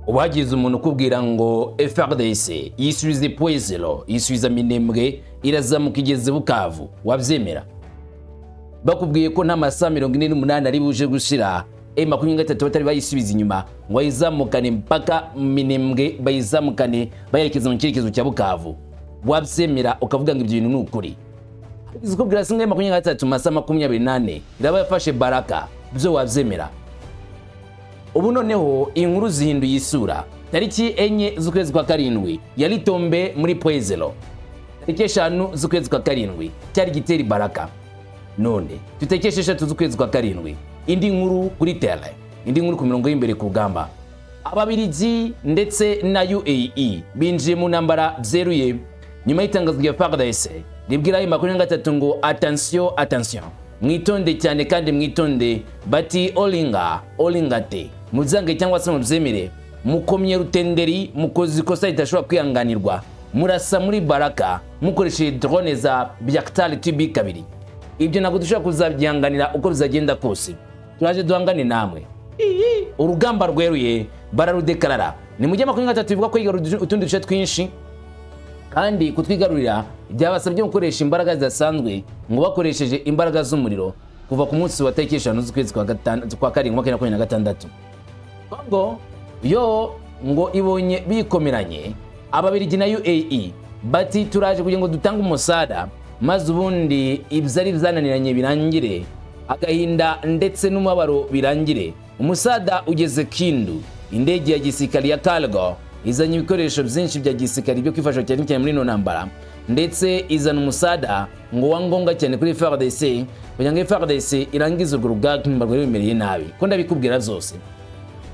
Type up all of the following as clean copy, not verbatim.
Ubagize umuntu ukubwira ngo FARDC yisubiza Point Zéro, yisubiza Minembwe, irazamuka igeze Bukavu, wabyemera? Bakubwiye ko nta masaha 48 ari buje gushira M23 batari bayisubiza inyuma ngo bayizamukane mpaka Minembwe, bayizamukane bayerekeza mu cyerekezo cya Bukavu, wabyemera ukavuga ngo ibyo bintu ni ukuri? Hagize ukubwira singa M23 masaha 24 iraba yafashe Baraka, byo wabyemera? Ubu noneho inkuru zihinduye isura. Tariki 4 z'ukwezi kwa 7 yari tombe muri Point Zéro, tariki 5 z'ukwezi kwa 7 cyari giteri Baraka, none tutariki 6 z'ukwezi kwa 7 indi nkuru kuri tele, indi nkuru ku mirongo y'imbere ku rugamba. Ababiligi ndetse na UAE binjiye mu ntambara byeruye nyuma y'itangazo rya FARDC ribwira M23 ngo attention, attention, mwitonde cyane kandi mwitonde, bati olinga olinga te muzange cyangwa se mubyemere, mukomye rutenderi, mukoze ikosa ridashobora kwihanganirwa, murasa muri Baraka mukoresheje drone za Bayraktar TB2. Ibyo ntabwo dushobora kuzabyihanganira uko bizagenda kose, turaje duhangane namwe. Urugamba rweruye bararudekarara. Ni mu gihe 23 bivuga ko yigarurira utundi duce twinshi, kandi kutwigarurira byabasabye gukoresha imbaraga zidasanzwe, ngo bakoresheje imbaraga z'umuriro kuva ku munsi wa tariki 5 z'ukwezi kwa 7 2026. Kongo yo ngo ibonye bikomeranye, Ababiligi na UAE bati turaje kugira ngo dutange umusada, maze ubundi ibyari byananiranye birangire, agahinda ndetse n'umubabaro birangire. Umusada ugeze Kindu, indege ya gisirikari ya cargo izanye ibikoresho byinshi bya gisirikari byo kwifasha cyane cyane muri ino ntambara, ndetse izana umusada ngo wa ngombwa cyane kuri FARDC kugira ngo FARDC irangize urwo rugamba rwari rumereye nabi. Ko ndabikubwira byose,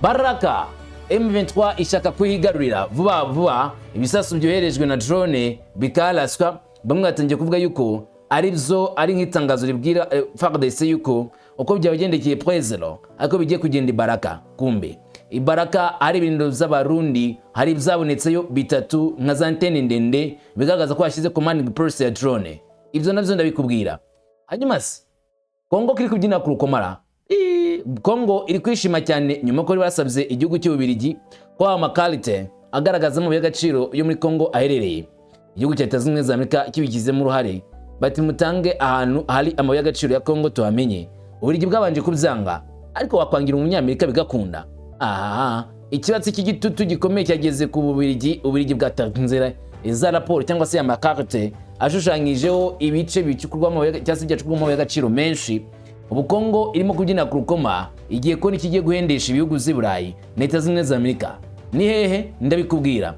Baraka M23 ishaka kuhigarurira vuba vuba. Ibisasu byoherejwe na drone bikaraswa, bamwe batangiye kuvuga yuko ari byo ari nk'itangazo ribwira FARDC yuko uko byabagendekeye Point Zéro ariko bigiye kugenda Ibaraka. Kumbe Ibaraka hari ibirindiro by'Abarundi, hari ibyabonetseyo bitatu nka za antene ndende bigaragaza ko hashyize commanding post ya drone. Ibyo nabyo ndabikubwira. Hanyuma se Kongo kiri kubyina ku rukomara, Kongo iri kwishima cyane nyuma ko basabye igihugu cy'Ububirigi ko amakarite agaragaza amabuye y'agaciro yo muri Kongo aherereye. Igihugu cya Leta Zunze Ubumwe za Amerika kibigizemo uruhare, bati mutange ahantu hari amabuye y'agaciro ya Kongo tuhamenye. Uburigi bwabanje kubyanga, ariko wakwangira umunyamerika bigakunda. Aha ikibatsi cy'igitutu gikomeye cyageze ku Bubirigi. Ububirigi bwatanze za raporo cyangwa se amakarite ashushanyijeho ibice bicukurwamo cyangwa se byacukurwamo amabuye y'agaciro menshi. Ubu Kongo irimo kubyina ku rukoma, igiye kubona ikigiye guhendesha ibihugu by'i Burayi na Leta Zunze Ubumwe za Amerika. Ni hehe? Ndabikubwira.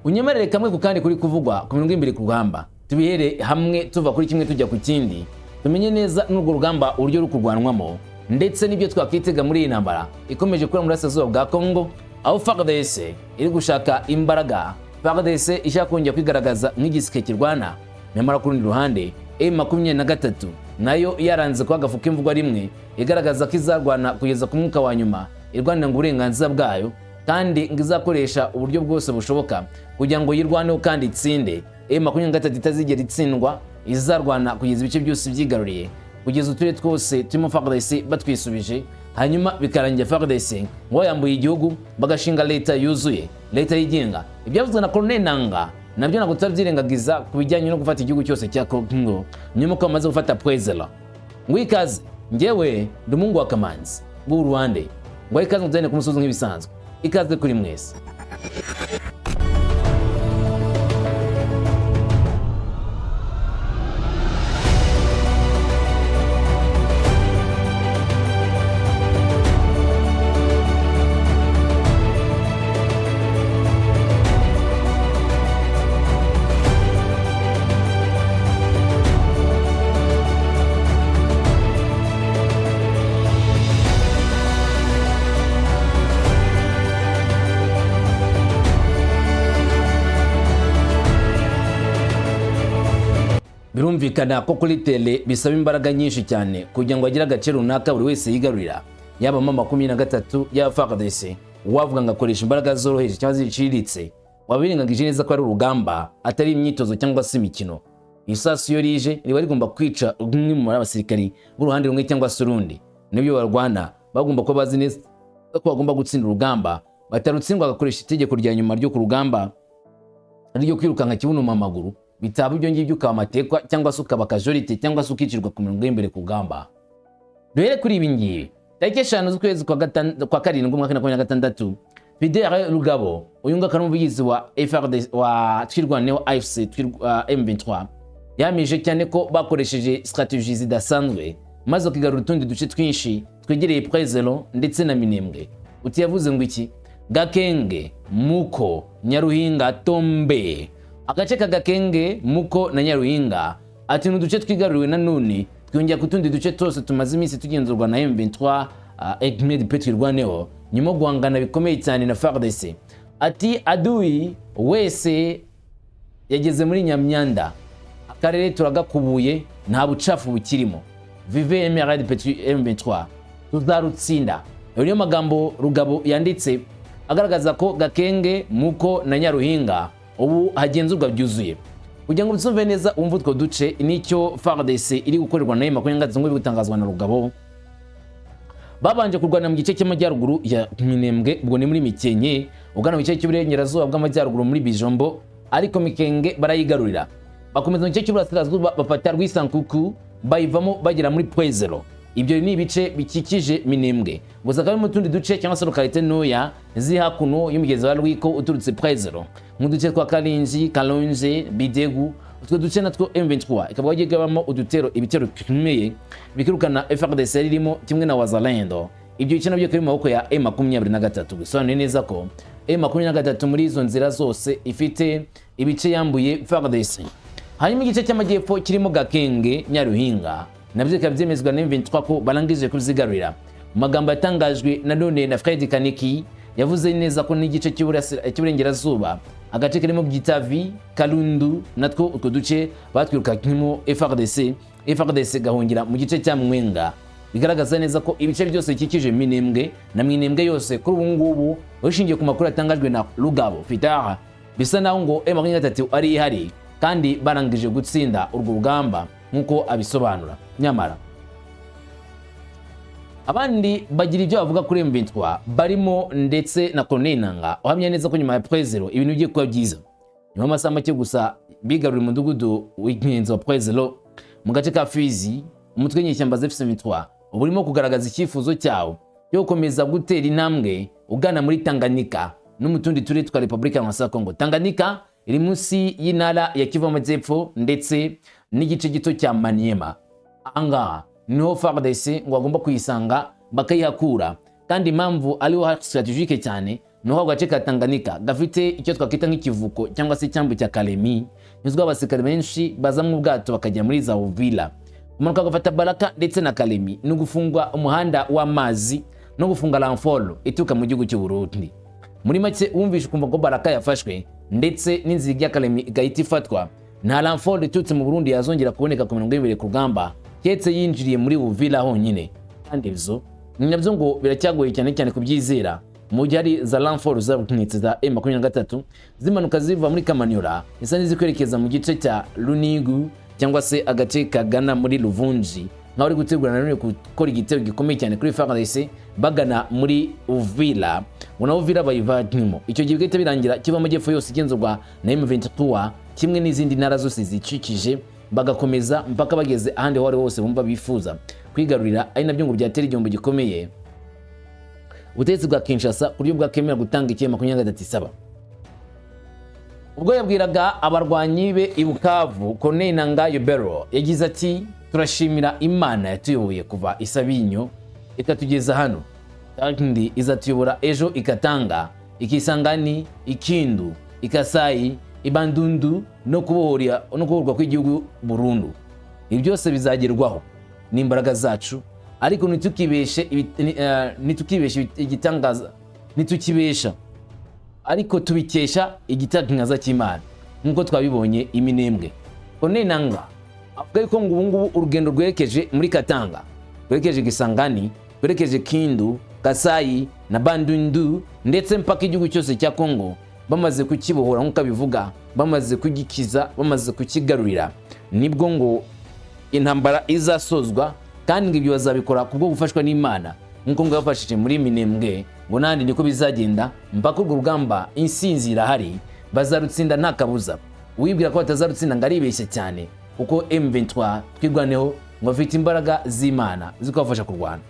Unyemerere kamwe ku kandi kuri kuvugwa ku mirongo imbere ku rugamba, tubihere hamwe tuva kuri kimwe tujya ku kindi, tumenye neza n'urwo rugamba uburyo ruri kurwanwamo ndetse n'ibyo twakwitega muri iyi ntambara ikomeje kubera mu burasirazuba bwa Kongo, aho FARDC iri gushaka imbaraga, FARDC ishaka kongera kwigaragaza nk'igisike kirwana. Nyamara ku rundi ruhande M23 nayo yaranze kwa gafuka imvugwa rimwe, igaragaza ko izarwana kugeza ku mwuka wa nyuma, irwanira ngo uburenganzira bwayo, kandi ngo izakoresha uburyo bwose bushoboka kugira ngo yirwaneho kandi itsinde. M23 itazigera itsindwa, izarwana kugeza ibice byose byigaruriye, kugeza uturere twose turimo FARDC batwisubije, hanyuma bikarangira FARDC ngo yambuye igihugu, bagashinga leta yuzuye, leta yigenga. Ibyavuzwe na Colonel Nanga nabyo ntabwo tutabyirengagiza ku bijyanye no gufata igihugu cyose cya Kongo nyuma ko bamaze gufata Point Zéro. Ngo ikaze, njyewe ndi umuhungu wa Kamanzi bw'u Rwanda, ngo ikaze mutuzane ku musozi nk'ibisanzwe. Ikaze kuri mwese. Birumvikana ko kuri tele bisaba imbaraga nyinshi cyane kugira ngo agire agace runaka buri wese yigarurira, yaba M23 yaba FARDC. Wavuga ngo akoresha imbaraga zoroheje cyangwa ziciriritse, waba wirengagije neza ko ari urugamba, atari imyitozo cyangwa se imikino. Isasu iyo rije riba rigomba kwica umwe mu basirikari b'uruhande rumwe cyangwa se urundi. Nibyo barwana bagomba kuba bazi neza ko bagomba gutsinda urugamba, Batarutsindwa agakoresha itegeko rya nyuma ryo ku rugamba, ryo kwirukanka kibunuma amaguru. Bitaba ibyo ngibyo, ukaba amatekwa cyangwa se ukaba casualty cyangwa se ukicirwa ku mirongo y'imbere ku rugamba. Duhere kuri ibi ngibi: tariki 5 z'ukwezi kwa karindwi, umwaka wa 2026, Fidele Rugabo, uyu nguyu akaba ari umuvugizi wa FRD wa Twirwaneho AFC M23, yamije cyane ko bakoresheje strategy zidasanzwe maze bakigarura utundi duce twinshi twegereye Prezero ndetse na Minembwe. Uti yavuze ngo iki? Gakenge, Muko, Nyaruhinga, Tombe. Agace ka Gakenge, Muko na Nyaruhinga, ati ni uduce twigaruriwe nanone, twiyongera ku tundi duce twose tumaze iminsi tugenzurwa na M23 EGMED Twirwaneho, nyuma yo guhangana bikomeye cyane na FARDC. Ati adui wese yageze muri Nyamyanda, akarere turagakubuye, nta bucafu bukirimo. Vive MRD M23, tuzarutsinda. Ayo niyo magambo Rugabo yanditse agaragaza ko Gakenge, Muko na Nyaruhinga ubu hagenzurwa byuzuye. Kugira ngo byumve neza, wumve utwo duce nicyo FARDC iri gukorerwa na M23, ngo gutangazwa na Rugabo. Babanje kurwana mu gice cy'amajyaruguru ya Minembwe, ubwo ni muri Mikenke, ugana mu gice cy'uburengerazuba bw'amajyaruguru muri Bijombo, ariko Mikenge barayigarurira. Bakomeza mu gice cy'uburasirazuba, bafata Rwisankuku, bayivamo bagera muri Pwezero. Ibyo ni ibice bikikije Minembwe gusa. Akaba mu tundi duce cyangwa se localité ntoya ziri hakuno y'umugezi wa Rwiko uturutse Pwezero, nk'uduce twa Karinji, Kalonje, Bidegu. Utwo duce natwo M23 ikaba yagiye igabamo udutero, ibitero bikomeye bikirukana FARDC ririmo kimwe na Wazalendo. Ibyo bice nabyo biri mu maboko ya M23. Bisobanuye neza ko M23 muri izo nzira zose ifite ibice yambuye FARDC. Hanyuma igice cy'amajyepfo kirimo Gakenge, Nyaruhinga, nabyo bikaba byemezwa na M23 ko barangije kuzigarurira. Mu magambo yatangajwe nanone na Fred Kaniki, yavuze neza ko n'igice cy'uburengerazuba, agace karimo Gitavi, Kalundu, natwo utwo duce batwirukanyemo FARDC, FARDC gahungira mu gice cya Mwenga. Bigaragaza neza ko ibice byose bikikije Minembwe na Minembwe yose kuri ubu ngubu, ushingiye ku makuru yatangajwe na Rugabo Fitara, bisa naho ngo M23 ari ihari kandi barangije gutsinda urwo rugamba nk'uko abisobanura. Nyamara abandi bagira ibyo bavuga kuri M23, barimo ndetse na Corneille Nanga, uhamya neza ko nyuma ya Prezero ibintu bigiye kuba byiza. Nyuma y'amasaha make gusa bigaruriye umudugudu w'ingenzi wa Prezero mu gace ka Fizi, umutwe w'inyeshyamba za M23 uba urimo kugaragaza icyifuzo cyawo cyo gukomeza gutera intambwe ugana muri Tanganyika no mu tundi turere twa Repubulika ya Congo. Tanganyika iri munsi y'intara ya Kivu y'Amajyepfo ndetse n'igice gito cya Maniema. Ahangaha niho FARDC ngo bagomba kuyisanga bakayihakura, kandi impamvu ariho stratégique cyane ni uko agace ka Tanganyika gafite icyo twakwita nk'ikivuko cyangwa se icyambu cya Kalemi, nyuzwaho abasirikare benshi baza mu bwato bakajya muri za Uvira. Umanuka gufata Baraka ndetse na Kalemi ni ugufunga umuhanda w'amazi no gufunga renfort ituruka mu gihugu cy'u Burundi. Muri make, wumvishe ukumva ko Baraka yafashwe ndetse n'inzira ya Kalemi igahita ifatwa, nta renfort iturutse mu Burundi yazongera kuboneka ku mirongo y'ibiri ku rugamba, keretse yinjiriye muri Uvira honyine. Kandi ibyo nabyo ngo biracyagoye cyane cyane kubyizera mu gihe hari za renfort zabonetse za M23 zimanuka ziva muri Kamanyola, isa n'izikwerekeza mu gice cya Runigu cyangwa se agace kagana muri Luvunji, nkaho bari gutegura nanone gukora igitero gikomeye cyane kuri FARDC bagana muri Uvira, ngo na Uvira bayivanemo. Icyo gihe bigahita birangira Kivu Amajyepfo yose igenzurwa na M23 kimwe n'izindi ntara zose zicikije, bagakomeza mpaka bageze ahandi aho ari hose bumva bifuza kwigarurira, ari nabyo ngo byatera igihombo gikomeye ubutegetsi bwa Kinshasa ku buryo bwakemera gutanga icyo 23 isaba. Ubwo yabwiraga abarwanyi be i Bukavu, Corneille Nangaa Yobeluo yagize ati: "Turashimira Imana yatuyoboye kuva i Sabinyo ikatugeza hano, kandi izatuyobora ejo ikatanga ikisangani, ikindu, ikasayi, ibandundu no kubohorwa kw'igihugu burundu. Ibi byose bizagerwaho n'imbaraga zacu, ariko ntitukibeshe igitangaza, ntitukibesha, ariko tubikesha igitangaza cy'Imana nk'uko twabibonye iminembwe." Corneille Nangaa avuga yuko ngo ubu ngubu urugendo rwerekeje muri Katanga, rwerekeje Kisangani, rwerekeje Kindu, Kasayi na Bandundu, ndetse mpaka igihugu cyose cya Kongo bamaze kukibohora nk'uko abivuga, bamaze kugikiza, bamaze kukigarurira, nibwo ngo intambara izasozwa. Kandi ngo ibyo bazabikora kubwo gufashwa n'Imana nk'uko ngo yabafashije muri Minembwe. Ngo nandi niko bizagenda mpaka urwo rugamba. Insinzi irahari, bazarutsinda nta kabuza. Uwibwira ko batazarutsinda ngo aribeshya cyane, kuko M23 Twirwaneho ngo bafite imbaraga z'Imana zikabafasha kurwana.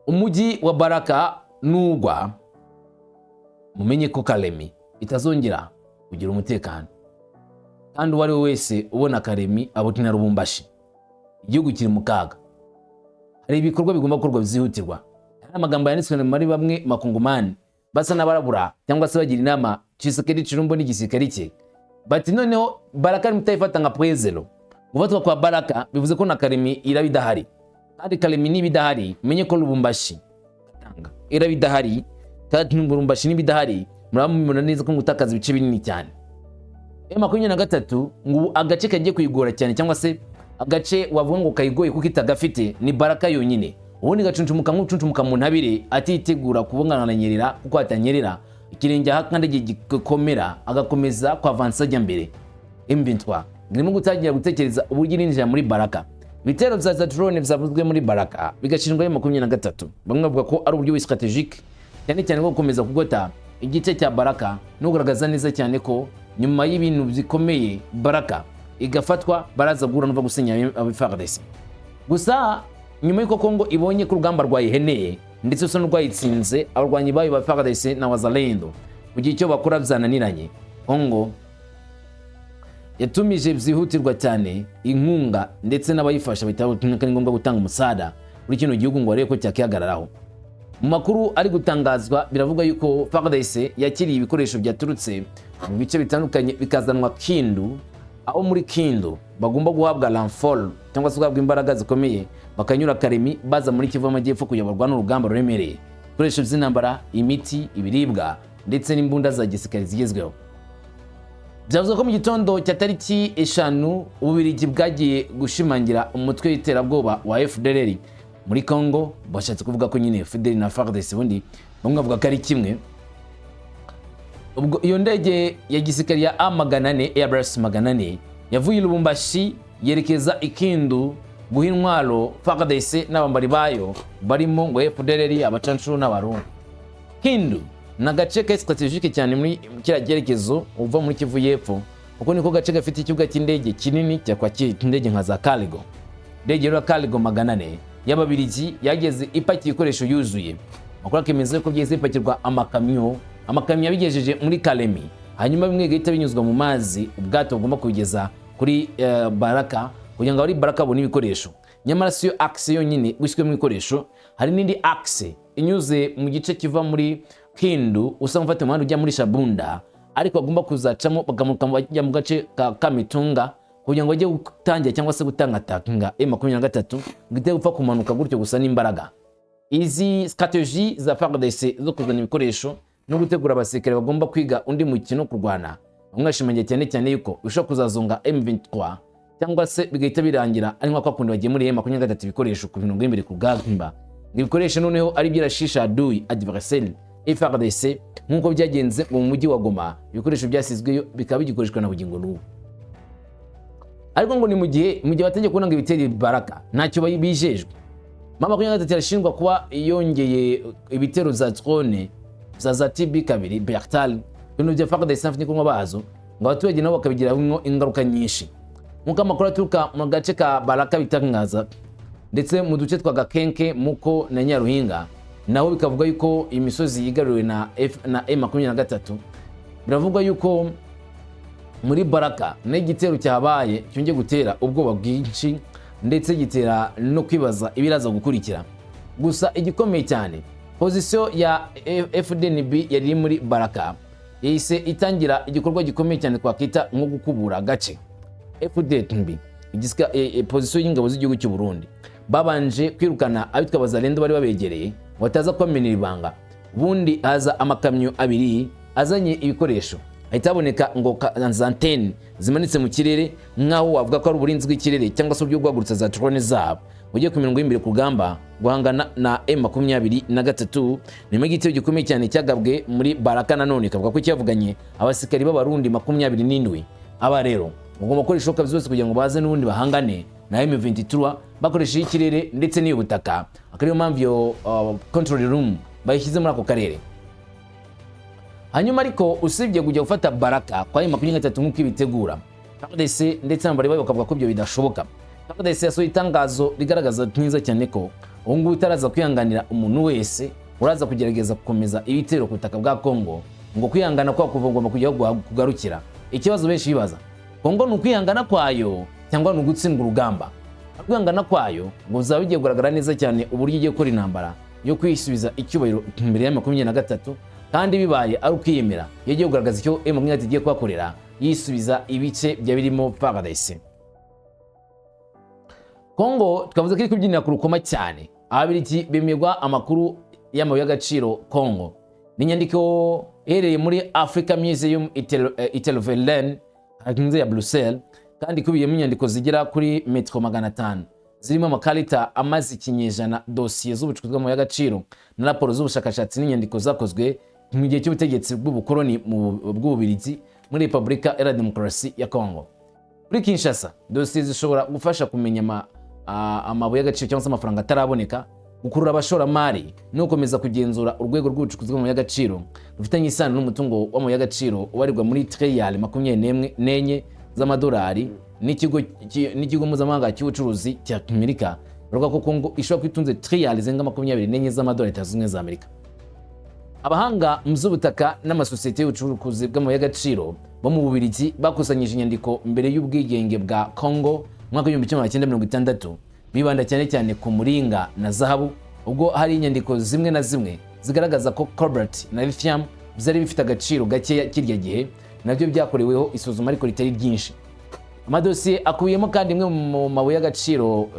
Umujyi wa Baraka nugwa, mumenye ko Kalemi itazongera kugira umutekano, kandi uwo ari we wese ubona Kalemi abona na Lubumbashi. Igihugu kiri mu kaga, hari ibikorwa bigomba gukorwa byihutirwa. Hari amagambo yanditswe muri bamwe makongomani basa n'abarabura cyangwa se bagira inama Tshisekedi Tshilombo n'igisirikare cye, bati: "Noneho Baraka mutayifata nka Point Zéro. Gufatwa kwa Baraka bivuze ko na Kalemi iraba idahari, kandi Kalemi niba idahari, umenye ko Lubumbashi, Katanga iraba idahari, kandi Lubumbashi niba idahari, muraba mubibona neza ko gutakaza ibice binini cyane." M23 ngo agace kagiye kuyigora cyane, cyangwa se agace wavuga ngo kayigoye kuko itagafite, ni Baraka yonyine. Ubundi gacuncumuka nk'ucuncumuka mu ntabire, atitegura kubungana na nyerera, kuko atanyerera ikirenge aho kandi gikomera, agakomeza kwavansa ajya mbere. M23 irimo gutangira gutekereza uburyo irinjira muri Baraka. Ibitero bya za drone byavuzwe muri Baraka bigashinjwa M23, bamwe bavuga ko ari uburyo stratégique cyane cyane bwo gukomeza kugota igice cya Baraka no kugaragaza neza cyane ko nyuma y'ibintu bikomeye Baraka igafatwa, baraza guhura no gusenya aba FARDC. Gusa nyuma y'uko Kongo ibonye ko urugamba rwayiheneye ndetse rusa n'urwayitsinze, abarwanyi bayo ba FARDC na Wazalendo kugira icyo bakora byananiranye, Kongo yatumije byihutirwa cyane inkunga ndetse n'abayifasha bahita ko ari ngombwa gutanga umusada kuri kino gihugu ngo barebe ko cyakihagararaho. Mu makuru ari gutangazwa, biravuga yuko FARDC yakiriye ibikoresho byaturutse mu bice bitandukanye bikazanwa Kindu, aho muri Kindu bagomba guhabwa renfort cyangwa se guhabwa imbaraga zikomeye, bakanyura Kalemi baza muri Kivu y'Amajyepfo kuyoborwa n'urugamba ruremereye. Ibikoresho by'intambara, imiti, ibiribwa ndetse n'imbunda za gisirikare zigezweho. Byavuze ko mu gitondo cya tariki 5 Ububirigi bwagiye gushimangira umutwe w'iterabwoba wa FDLR muri Congo. Bashatse kuvuga ko nyine FDLR na FARDC ubundi bamwe bavuga ko ari kimwe. Ubwo iyo ndege ya gisirikare ya A 400, Airbus 400, yavuye i Lubumbashi yerekeza i Kindu guha intwaro FARDC n'abambari bayo barimo ngo FDLR, abacancuro n'Abarundi. Kindu ni agace ka stratégique cyane muri kiriya cyerekezo uva muri Kivu y'Epfo, kuko niko gace gafite ikibuga cy'indege kinini cyakwakira indege nka za cargo. Indege rero ya cargo 400 y'Ababirigi yageze ipakiye ibikoresho yuzuye. Amakuru akemeza ko byahise bipakirwa amakamyo, amakamyo yabigejeje muri Kalemi, hanyuma bimwe bigahita binyuzwa mu mazi, ubwato bugomba kubigeza kuri Baraka kugira ngo abari Baraka babone ibikoresho. Nyamara siyo axe yonyine gushyirwamo ibikoresho, hari n'indi axe inyuze mu gice kiva muri Kindu usa nk'ufata umuhanda ujya muri Shabunda, ariko bagomba kuzacamo bakamanuka bajya mu gace ka Kamitunga kugira ngo bajye gutangira cyangwa se gutanga takinga M23 ngo ite gupfa kumanuka gutyo gusa n'imbaraga. Izi stratégie za FARDC zo kuzana ibikoresho no gutegura abasirikare bagomba kwiga undi mukino kurwana, bamwe bashimangira cyane cyane yuko bishobora kuzazonga M23 cyangwa se bigahita birangira ari nka kwa kundi bagiye muri M23 ibikoresho ku mirongo y'imbere ku rugamba, ngo ibikoresho noneho ari byirashisha adui, adversaire FARDC, nk'uko byagenze mu mujyi wa Goma, ibikoresho byasizweyo bikaba bigikoreshwa na bugingo n'ubu. Ariko ngo ni mu gihe batangiye kubona ngo ibitero Baraka ntacyo bijejwe. M23 irashinjwa kuba yongeye ibitero za drone za TB2 Bayraktar, ibintu bya FARDC n'abafatanyabikorwa bazo, ngo abaturage nabo bakabigiraho ingaruka nyinshi, nk'uko amakuru aturuka mu gace ka Baraka bitangaza, ndetse mu duce twa Gakenke, Muko na Nyaruhinga naho bikavuga yuko imisozi yigaruriwe na F na M23. Biravugwa yuko muri Baraka n'igitero cyabaye cyongeye gutera ubwoba bwinshi, ndetse gitera no kwibaza ibiraza gukurikira. Gusa igikomeye cyane, position ya FDNB yari iri muri Baraka yahise itangira igikorwa gikomeye cyane twakwita nko gukubura agace. FDNB igisika position y'ingabo z'igihugu cy'u Burundi babanje kwirukana abitwa Bazalendo bari babegereye ngo bataza kubamenera ibanga, ubundi haza amakamyo abiri azanye ibikoresho, hahita haboneka ngo za antenne zimanitse mu kirere, nk'aho wavuga ko ari uburinzi bw'ikirere cyangwa se uburyo bwo guhagurutsa za drone zabo ugiye ku mirongo y'imbere ku rugamba guhangana na M23. Nyuma y'igitero gikomeye cyane cyagabwe muri Baraka, nanone ikavuga ko cyavuganye abasirikari b'Abarundi 27. Aba rero bagomba gukora ibishoboka byose kugira ngo baze n'ubundi bahangane. na M23 bakoresheje ikirere ndetse n'iy'ubutaka, akaba ariyo mpamvu iyo control room bayishyize muri ako karere. Hanyuma ariko usibye kujya gufata Baraka kwa M23 nk'uko ibitegura, FARDC ndetse n'abambari bayo bakavuga ko ibyo bidashoboka. FARDC yasohoye itangazo rigaragaza neza cyane ko ubu ngubu itaraza kwihanganira umuntu wese uraza kugerageza gukomeza ibitero ku butaka bwa Congo, ngo kwihangana kwa kugomba kujya kugarukira. Ikibazo benshi bibaza, Congo ni ukwihangana kwayo cyangwa ni ugutsindwa urugamba? Kwihangana kwayo ngo bizaba bigiye kugaragara neza cyane uburyo igiye gukora intambara yo kwisubiza icyubahiro imbere ya 23, kandi bibaye ari ukwiyemera, iyo igiye kugaragaza icyo M23 igiye kuhakorera yisubiza ibice bya birimo FARDC. Congo twavuze ko iri kubyinira ku rukoma cyane. Ababiligi bemerwa amakuru y'amabuye y'agaciro Congo. Ni inyandiko iherereye muri Africa Museum Tervuren, hanze ya Bruxelles, kandi ikubiyemo inyandiko zigera kuri metero 500 zirimo amakarita amaze ikinyejana, dosiye z'ubucukuzi bw'amabuye y'agaciro na raporo z'ubushakashatsi n'inyandiko zakozwe mu gihe cy'ubutegetsi bw'ubukoloni bw'Ububiligi muri Repubulika Iharanira Demokarasi ya Congo. Kuri Kinshasa, dosiye zishobora gufasha kumenya amabuye y'agaciro cyangwa se amafaranga ataraboneka, gukurura abashoramari no gukomeza kugenzura urwego rw'ubucukuzi bw'amabuye y'agaciro rufitanye isano n'umutungo w'amabuye y'agaciro ubarirwa muri triliyari 24 z'amadolari n'ikigo mpuzamahanga cy'ubucuruzi cya Amerika. Bavuga ko Kongo ishobora kuba itunze triliyari zirenga 24 z'amadolari Leta Zunze Ubumwe za Amerika. Abahanga mu by'ubutaka n'amasosiyete y'ubucukuzi bw'amabuye y'agaciro bo mu Bubiligi bakusanyije inyandiko mbere y'ubwigenge bwa Congo mu mwaka w'1960, bibanda cyane cyane ku muringa na zahabu, ubwo hari inyandiko zimwe na zimwe zigaragaza ko cobalt na lithium byari bifite agaciro gakeya kirya gihe, nabyo byakoreweho isuzuma ariko ritari ryinshi. Amadosiye akubiyemo kandi imwe mu mabuye y'agaciro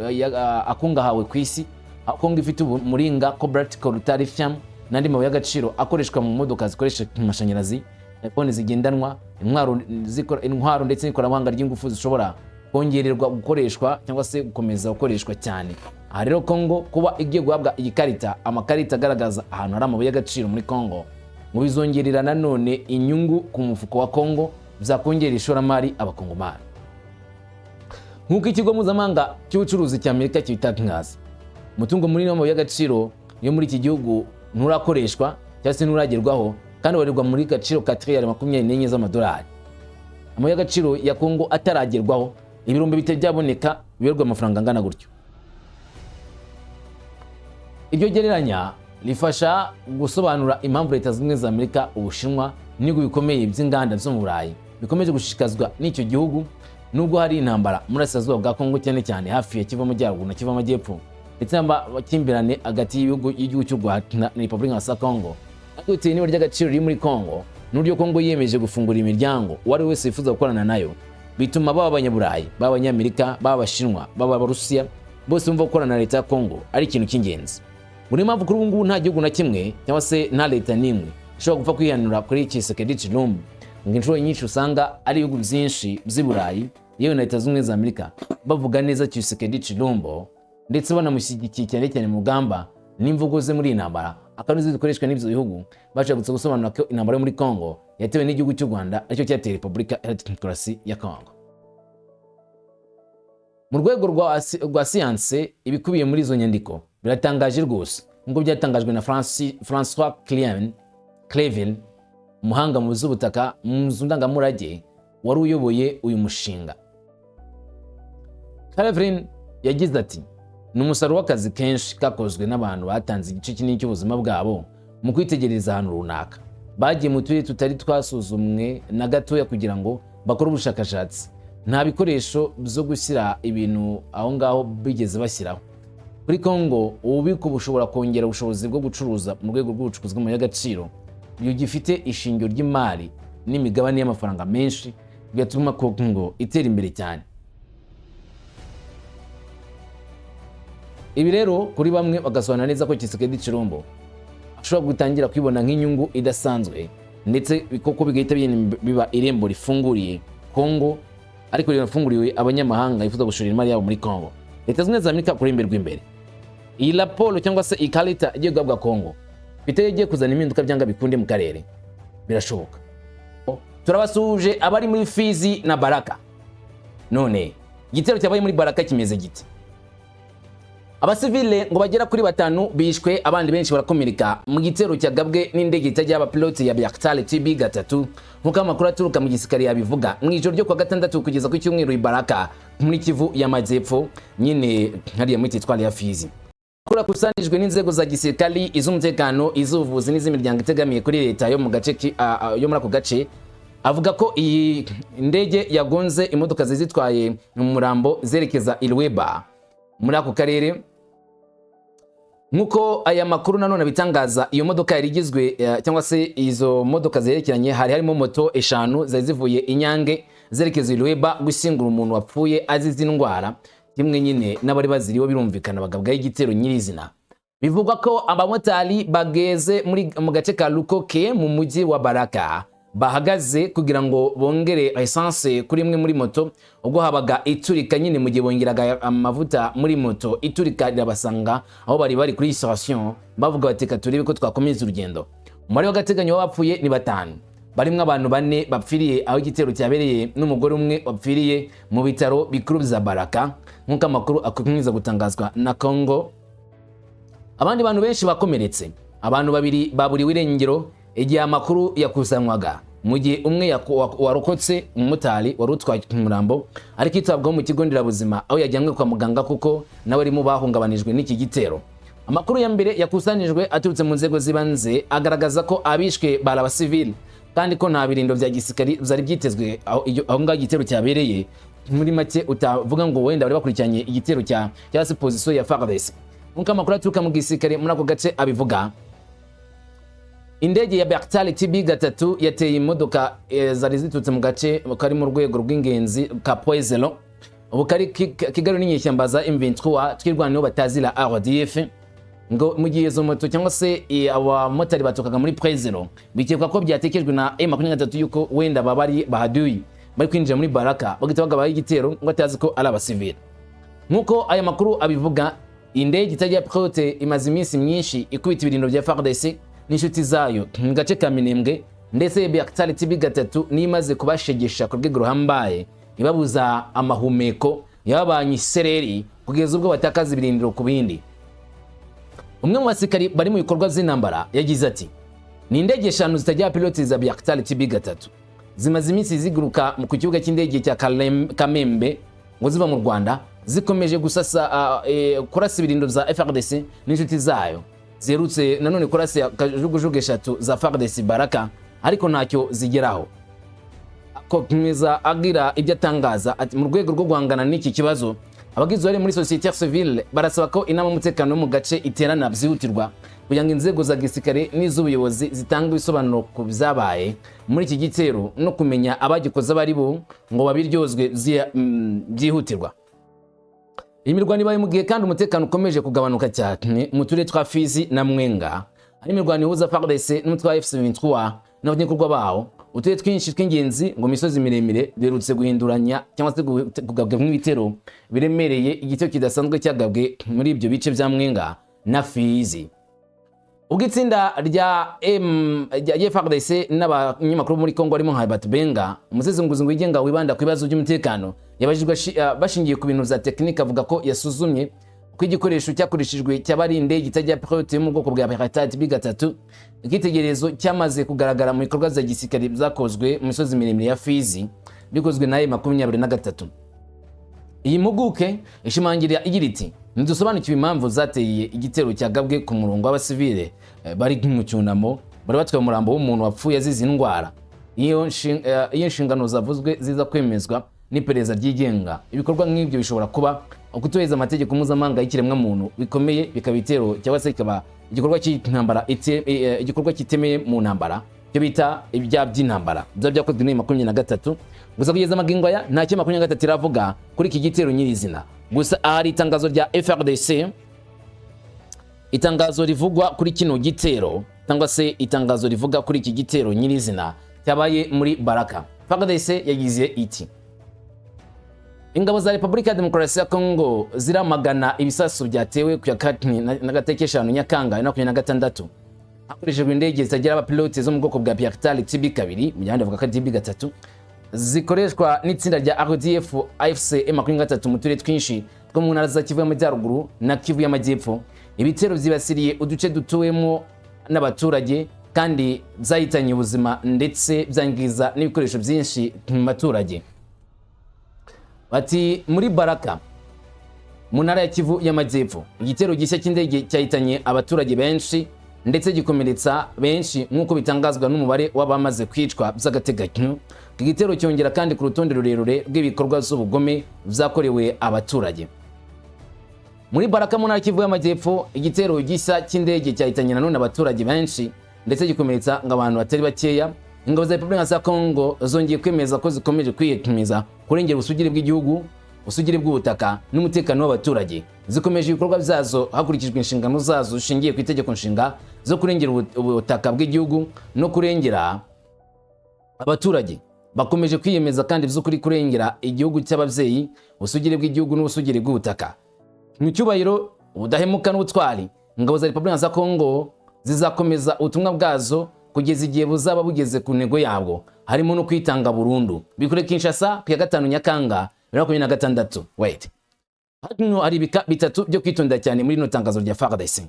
akungahawe ku isi, aho Kongo ifite umuringa, cobalt, coltan, lithium n'andi mabuye y'agaciro akoreshwa mu modoka zikoresha amashanyarazi, telefoni zigendanwa, intwaro ndetse n'ikoranabuhanga ry'ingufu zishobora kongererwa gukoreshwa cyangwa se gukomeza gukoreshwa cyane. Aha rero Kongo kuba igiye guhabwa iyi karita, amakarita agaragaza ahantu hari amabuye y'agaciro muri Kongo, ngo bizongerera nanone inyungu ku mufuko wa Kongo, byakongera ishoramari abakongomani. Nk'uko ikigo mpuzamahanga cy'ubucuruzi cya Amerika kibitangaza, umutungo munini w'amabuye y'agaciro yo muri iki gihugu nturakoreshwa cyangwa se nturagerwaho, kandi ubarirwa muri gaciro ka triliyari 24 z'amadolari. Amabuye y'agaciro ya Kongo ataragerwaho, ibirombe bitari byaboneka biberwa amafaranga angana gutyo. Iryo gereranya rifasha gusobanura impamvu Leta Zunze Ubumwe za Amerika, Ubushinwa n'ibihugu bikomeye by'inganda byo mu Burayi bikomeje gushishikazwa n'icyo gihugu, nubwo hari intambara muri Burasirazuba bwa Kongo, cyane cyane hafi ya Kivu Amajyaruguru na Kivu Amajyepfo, ndetse n'amakimbirane hagati y'ibihugu y'igihugu cy'u Rwanda na Repubulika ya Kongo. Ariko bitewe n'ibura ry'agaciro riri muri Kongo n'uburyo Kongo yiyemeje gufungura imiryango uwo ari we wese wifuza gukorana nayo, bituma baba Abanyaburayi, baba Abanyamerika, baba Abashinwa, baba Abarusiya, bose bumva gukorana na leta ya Kongo ari ikintu cy'ingenzi. Muri mpamvu kuri ubu ngubu nta gihugu na kimwe cyangwa se nta leta n'imwe ishobora gupfa kwihanura kuri Tshisekedi Tshilombo, ngo inshuro nyinshi usanga ari ibihugu byinshi by'i Burayi, yewe na Leta Zunze Ubumwe za Amerika, bavuga neza Tshisekedi Tshilombo ndetse banamushyigikiye cyane cyane mu rugamba n'imvugo ze muri iyi ntambara, akaba arizo zikoreshwa n'ibyo bihugu bashatse gusobanura ko intambara yo muri Congo yatewe n'igihugu cy'u Rwanda, aricyo cyateye Repubulika Iharanira Demokarasi ya Congo. Mu rwego rwa siyanse, ibikubiye muri izo nyandiko biratangaje rwose, nk'uko byatangajwe na Francois Clevin, umuhanga mu z'ubutaka mu nzu ndangamurage wari uyoboye uyu mushinga. Clevin yagize ati: "Ni umusaruro w'akazi kenshi kakozwe n'abantu batanze igice kinini cy'ubuzima bwabo mu kwitegereza ahantu runaka. Bagiye mu turere tutari twasuzumwe na gatoya kugira ngo bakore ubushakashatsi. Nta bikoresho byo gushyira ibintu aho ngaho bigeze bashyiraho. Kuri Congo, ububiko bushobora kongera ubushobozi bwo gucuruza mu rwego rw'ubucukuzi bw'amabuye y'agaciro gifite ishingiro ry'imari n'imigabane y'amafaranga menshi, bigatuma Congo itera imbere cyane." Ibi rero kuri bamwe bagasobanura neza ko Tshisekedi Tshilombo ashobora gutangira kwibona nk'inyungu idasanzwe, ndetse koko bigahita biba irembo rifunguriye Congo, ariko rinafunguriwe abanyamahanga bifuza gushora imari yabo muri Congo. Leta Zunze Ubumwe za Amerika ku ruhembe rw'imbere. Iyi raporo cyangwa se ikarita igiye guhabwa Congo biteye igiye kuzana impinduka byanga bikunde mu karere, birashoboka. Turabasuhuje abari muri Fizi na Baraka. None Igitero cyabaye muri Baraka kimeze gite? Abasivile ngo bagera kuri batanu bishwe, abandi benshi barakomereka mu gitero cyagabwe n'indege itagira abapilote ya Bayraktar TB3, nk'uko amakuru aturuka mu gisirikare yabivuga, mu ijoro ryo kuwa gatandatu kugeza ku cyumweru i Baraka, muri Kivu y'Amajyepfo nyine, hariya muri teritwari ya Fizi. Amakuru akusanijwe n'inzego za gisirikari, iz'umutekano, iz'ubuvuzi n'iz'imiryango itegamiye kuri leta yo mu gace yo muri ako gace avuga ko iyi ndege yagonze imodoka zari zitwaye umurambo zerekeza i Lweba muri ako karere. Nk'uko aya makuru nanone abitangaza, iyo modoka yari igizwe cyangwa se izo modoka zerekeranye, hari harimo moto eshanu zari zivuye Inyange zerekeza i Lweba gushyingura umuntu wapfuye azize indwara, kimwe nyine n'abari baziriho. Birumvikana bagabwaho igitero nyirizina. Bivugwa ko abamotari bageze mu gace ka Lukoke mu mujyi wa Baraka bahagaze kugira ngo bongere essence kuri imwe muri moto ubwo habaga iturika nyine. Mu gihe bongeraga amavuta muri moto, iturika rirabasanga aho bari bari kuri station, bavuga bati: "Reka turebe ko twakomeza urugendo." Umubare w'agateganyo w'abapfuye ni batanu, barimo abantu bane bapfiriye aho igitero cyabereye n'umugore umwe wapfiriye mu bitaro bikuru bya Baraka, nk'uko amakuru akomeza gutangazwa na Congo. Abandi bantu benshi bakomeretse. Abantu babiri baburiwe irengero igihe amakuru yakusanywaga, mu gihe umwe warokotse, umumotari wari utwaye umurambo, ari kwitabwaho mu kigo nderabuzima aho yajyanywe kwa muganga, kuko nawe ari mu bahungabanijwe n'iki gitero. Amakuru ya mbere yakusanijwe aturutse mu nzego z'ibanze agaragaza ko abishwe bari abasivili, kandi ko nta birindo bya gisirikari byari byitezwe aho ngaho igitero cyabereye. Muri make, utavuga ngo wenda bari bakurikiranye igitero cya cyangwa se position ya FARDC. Nk'uko amakuru aturuka mu gisirikare muri ako gace abivuga, indege ya Bayraktar TB3 yateye imodoka zari ziturutse mu gace kari mu rwego rw'ingenzi ka Poezelo, ubu kari Kigali n'inyeshyamba za M23 Twirwaneho batazira RDF. Ngo mu gihe izo moto cyangwa se abamotari baturukaga muri Poezelo, bikekwa ko byatekejwe na M23 yuko wenda baba ari bahaduyi bari kwinjira muri Baraka, bagahita bagabaho igitero ngo atazi ko ari abasivili. Nk'uko aya makuru abivuga, indege itagira pilote imaze iminsi myinshi ikubita ibirindiro bya FARDC n'inshuti zayo mu gace ka Minembwe, ndetse Bayraktar TB3 niyo imaze kubashegesha ku rwego ruhambaye, ibabuza amahumeko, yababanye isereri kugeza ubwo batakaza ibirindiro ku bindi. Umwe mu basirikari bari mu bikorwa by'intambara yagize ati: "Ni indege eshanu zitagira pilote za Bayraktar TB3 zimaze iminsi ziguruka ku kibuga cy'indege cya Kamembe ngo ziva mu Rwanda, zikomeje gusasa kurasa ibirindiro bya FARDC n'inshuti zayo. Ziherutse nanone kurasa kajugujugu eshatu za FARDC Baraka, ariko ntacyo zigeraho." Akomeza agira ibyo atangaza ati: "Mu rwego rwo guhangana n'iki kibazo, abagize uruhare muri société civile barasaba ko inama y'umutekano yo mu gace iterana byihutirwa kugira ngo inzego za gisirikare n'iz'ubuyobozi zitange ibisobanuro ku byabaye muri iki gitero no kumenya abagikoze abo ari bo ngo babiryozwe byihutirwa." Iyi mirwano ibaye mu gihe kandi umutekano ukomeje kugabanuka cyane mu turere twa Fizi na Mwenga, hari imirwano ihuza FARDC n'umutwe wa AFC/M23 n'abafatanyabikorwa bawo. Uturere twinshi tw'ingenzi ngo misozi miremire duherutse guhinduranya cyangwa se kugabwa nk'ibitero biremereye. Igitero kidasanzwe cyagabwe muri ibyo bice bya Mwenga na Fizi ubwo itsinda rya M rya FARDC n'abanyamakuru muri Kongo harimo nka Albert Benga, umusesenguzi wigenga wibanda ku bibazo by'umutekano, yabajijwe bashingiye ku bintu bya tekinike, avuga ko yasuzumye ko igikoresho cyakoreshejwe cyaba ari indege itagira pilote yo mu bwoko bwa Bayraktar TB3, icyitegererezo cyamaze kugaragara mu bikorwa bya gisirikare byakozwe mu misozi miremire ya Fizi bikozwe na M23. Iyi mpuguke ishimangira igira iti: "Ntidusobanukiwe impamvu zateye igitero cyagabwe ku murongo w'abasivile bari mu cyunamo, bari batwaye umurambo w'umuntu wapfuye azize indwara. Iyo inshingano zavuzwe ziza kwemezwa n'iperereza ryigenga, ibikorwa nk'ibyo bishobora kuba ukutubahiriza amategeko mpuzamahanga y'ikiremwamuntu bikomeye, bikaba ibitero cyangwa se bikaba igikorwa cy'intambara, igikorwa kitemeye mu ntambara, icyo bita ibyaha by'intambara byaba byakozwe n'uyu 23." Gusa kugeza amagingo aya nta cyo 23 iravuga kuri iki gitero nyirizina. Gusa ahari itangazo rya FARDC, itangazo rivugwa kuri kino gitero cyangwa se itangazo rivuga kuri iki gitero nyirizina cyabaye muri Baraka. FARDC yagize iti: "Ingabo za Repubulika ya Demokarasi ya Kongo ziramagana ibisasu byatewe ku ya kane na gateke 5 Nyakanga 2026 hakoreshejwe indege zitagira abapilote zo mu bwoko bwa Bayraktar TB2, mu gihe bavuga ko ari TB3, zikoreshwa n'itsinda rya RDF AFC M23 mu turere twinshi two mu ntara za Kivu y'Amajyaruguru na Kivu y'Amajyepfo. Ibitero byibasiriye uduce dutuwemo n'abaturage kandi byahitanye ubuzima ndetse byangiza n'ibikoresho byinshi mu baturage. Bati muri Baraka, mu ntara ya Kivu y'Amajyepfo, igitero gishya cy'indege cyahitanye abaturage benshi ndetse gikomeretsa benshi, nk'uko bitangazwa n'umubare w'abamaze kwicwa by'agateganyo. Iki gitero cyongera kandi ku rutonde rurerure rw'ibikorwa z'ubugome byakorewe abaturage. Muri Baraka, mu ntara ya Kivu y'Amajyepfo, igitero gishya cy'indege cyahitanye nanone abaturage benshi ndetse gikomeretsa ngo abantu batari bakeya. Ingabo za Repubulika ya Kongo zongeye kwemeza ko zikomeje kwiyemeza kurengera ubusugire bw'igihugu, ubusugire bw'ubutaka n'umutekano w'abaturage. Zikomeje ibikorwa byazo hakurikijwe inshingano zazo zishingiye ku itegeko nshinga zo kurengera ubutaka bw'igihugu no kurengera abaturage. Bakomeje kwiyemeza kandi by'ukuri kurengera igihugu cy'ababyeyi, ubusugire bw'igihugu n'ubusugire bw'ubutaka. Mu cyubahiro, ubudahemuka n'ubutwari, ingabo za Repubulika ya Kongo zizakomeza ubutumwa bwazo kugeza igihe buzaba bugeze ku ntego yabwo, harimo no kwitanga burundu. Bikore Kinshasa ku ya 5 Nyakanga 2026. Wait, hano hari ibika bitatu byo kwitondera cyane muri rino tangazo rya FARDC,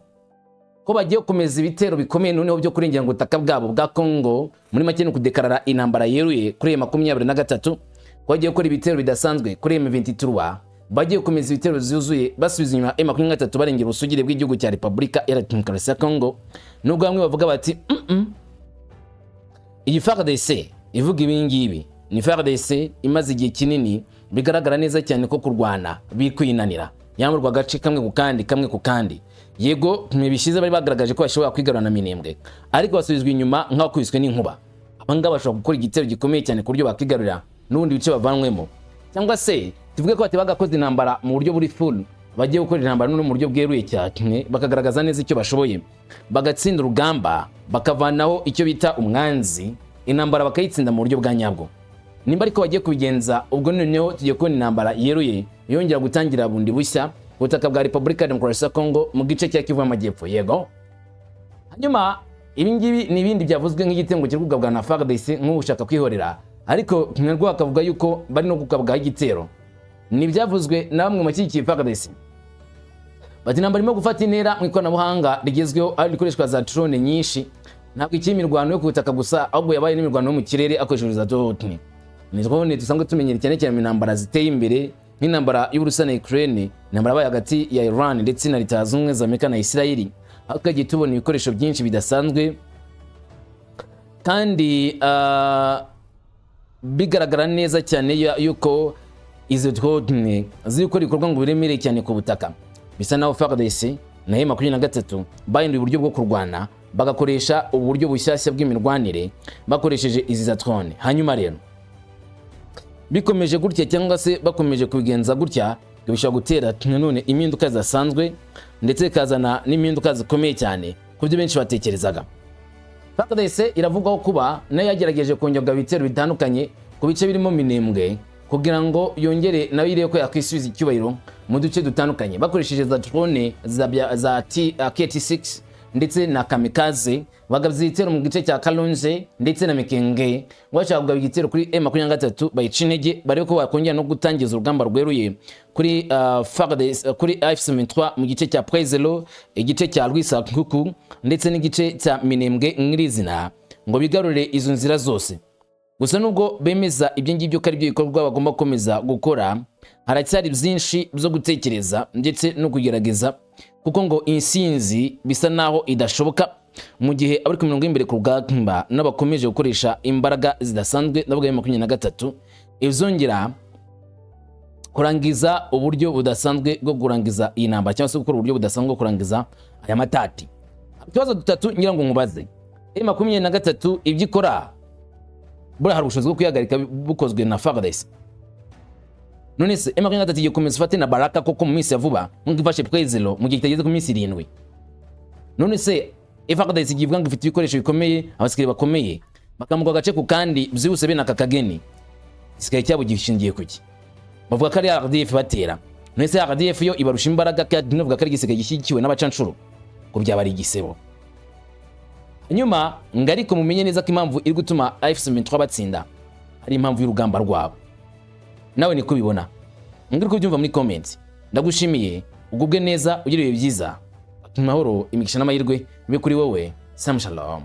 ko bagiye gukomeza ibitero bikomeye noneho byo kurengera ubutaka bwabo bwa Congo. Muri make ni ukudekarara intambara yeruye kuri 23, ko bagiye gukora ibitero bidasanzwe kuri M23. Bagiye gukomeza ibitero byuzuye basubiza inyuma M23, barengera ubusugire bw'igihugu cya Repubulika Iharanira Demokarasi ya Congo. Nubwo bamwe bavuga bati iyi FARDC ivuga ibi ngibi ni FARDC imaze igihe kinini bigaragara neza cyane ko kurwana bikwinanira, yamurwa agace kamwe ku kandi, kamwe ku kandi. Yego, ntibishize bari bagaragaje ko bashobora kwigarura na Minembwe, ariko basubizwa inyuma nk'abakubiswe n'inkuba. Aba ngaba bashobora gukora igitero gikomeye cyane ku buryo bakigarurira n'ubundi bice bavanwemo, cyangwa se tuvuge ko bati bagakoze intambara mu buryo buri full. Bagiye gukora intambara no mu buryo bweruye cyane, bakagaragaza neza icyo bashoboye, bagatsinda urugamba, bakavanaho icyo bita umwanzi, intambara bakayitsinda mu buryo bwa nyabwo. Nimba ariko bagiye kubigenza, ubwo noneho tugiye kubona intambara yeruye yongera gutangira bundi bushya ku butaka bwa Repubulika ya Demokarasi ya Kongo mu gice cya Kivu y'Amajyepfo. Yego, hanyuma ibi ngibi ni ibindi byavuzwe nk'igitego kiri kugabwa na FARDC nk'ushaka kwihorera, ariko narwo bakavuga yuko bari no kugabwaho igitero. Ni ibyavuzwe na bamwe mu bashyigikiye FARDC. Bati intambara irimo gufata intera mu ikoranabuhanga rigezweho, aho rikoreshwa za drone nyinshi. Ntabwo ikiri imirwano yo ku butaka gusa, ahubwo yabaye n'imirwano yo mu kirere hakoreshejwe za drone. Ni drone dusanzwe tumenyera cyane cyane mu ntambara ziteye imbere, nk'intambara y'Uburusiya na Ukraine, intambara yabaye hagati ya Iran ndetse na Leta Zunze Ubumwe za Amerika na Israel, aho twagiye tubona ibikoresho byinshi bidasanzwe kandi bigaragara neza cyane yuko izo drone ziri gukora ibikorwa ngo biremereye cyane ku butaka. Bisa naho FARDC na M23 bahinduye uburyo bwo kurwana, bagakoresha uburyo bushyashya bw'imirwanire bakoresheje izi za drone. Hanyuma rero bikomeje gutya, cyangwa se bakomeje kubigenza gutya, bishobora gutera nanone impinduka zidasanzwe ndetse bikazana n'impinduka zikomeye cyane ku byo benshi batekerezaga. FARDC iravugwaho kuba nayo yagerageje kongera ibitero bitandukanye ku bice birimo Minembwe, kugira ngo yongere nayo irebe ko yakwisubiza icyubahiro mu duce dutandukanye, bakoresheje za drone za KT6 ndetse na kamikaze. Bagabye igitero mu gice cya Kalonze ndetse na Mikenge, bashaka kugaba igitero kuri M23 bayica intege, barebe ko bakongera no gutangiza urugamba rweruye kuri FARDC, kuri AFC M23 mu gice cya Prezelo, igice cya Rwisankuku ndetse n'igice cya Minembwe nyirizina, ngo bigarurire izo nzira zose. Gusa nubwo bemeza ibyo ngibyo ko ari byo bikorwa bagomba gukomeza gukora, haracyari byinshi byo gutekereza ndetse no kugerageza, kuko ngo insinzi bisa naho idashoboka mu gihe abari ku mirongo y'imbere ku rugamba n'abakomeje gukoresha imbaraga zidasanzwe, ndavuga ya 23, izongera kurangiza uburyo budasanzwe bwo kurangiza iyi ntambara, cyangwa se gukora uburyo budasanzwe bwo kurangiza aya matati. Utubazo dutatu ngira ngo nkubaze: M23 ibyo ikora, buriya hari ubushobozi bwo kuyihagarika bukozwe na FARDC? None se M23 igiye gukomeza ifate na Baraka koko mu minsi ya vuba, nk'uko ifashe Prezelo mu gihe kitageze ku minsi 7? None se FARDC igiye ivuga ngo ifite ibikoresho bikomeye, abasirikare bakomeye, bakamuka agace ku kandi byihuse bene aka kageni, igisigaye cyabo gishingiye kuki? Bavuga ko ari RDF batera. None se RDF yo ibarusha imbaraga, kandi navuga ko ari igisigaye gishyigikiwe n'abacanshuro, ngo byaba ari igisebo? Hanyuma ngo ariko mumenye neza ko impamvu iri gutuma AFC M23 batsinda ari impamvu y'urugamba rwabo. Nawe niko ubibona? Mbwira uko ubyumva muri comment. Ndagushimiye, ugubwe neza, ugira ibihe byiza, amahoro, imigisha n'amahirwe bibe kuri wowe. Samu shalom.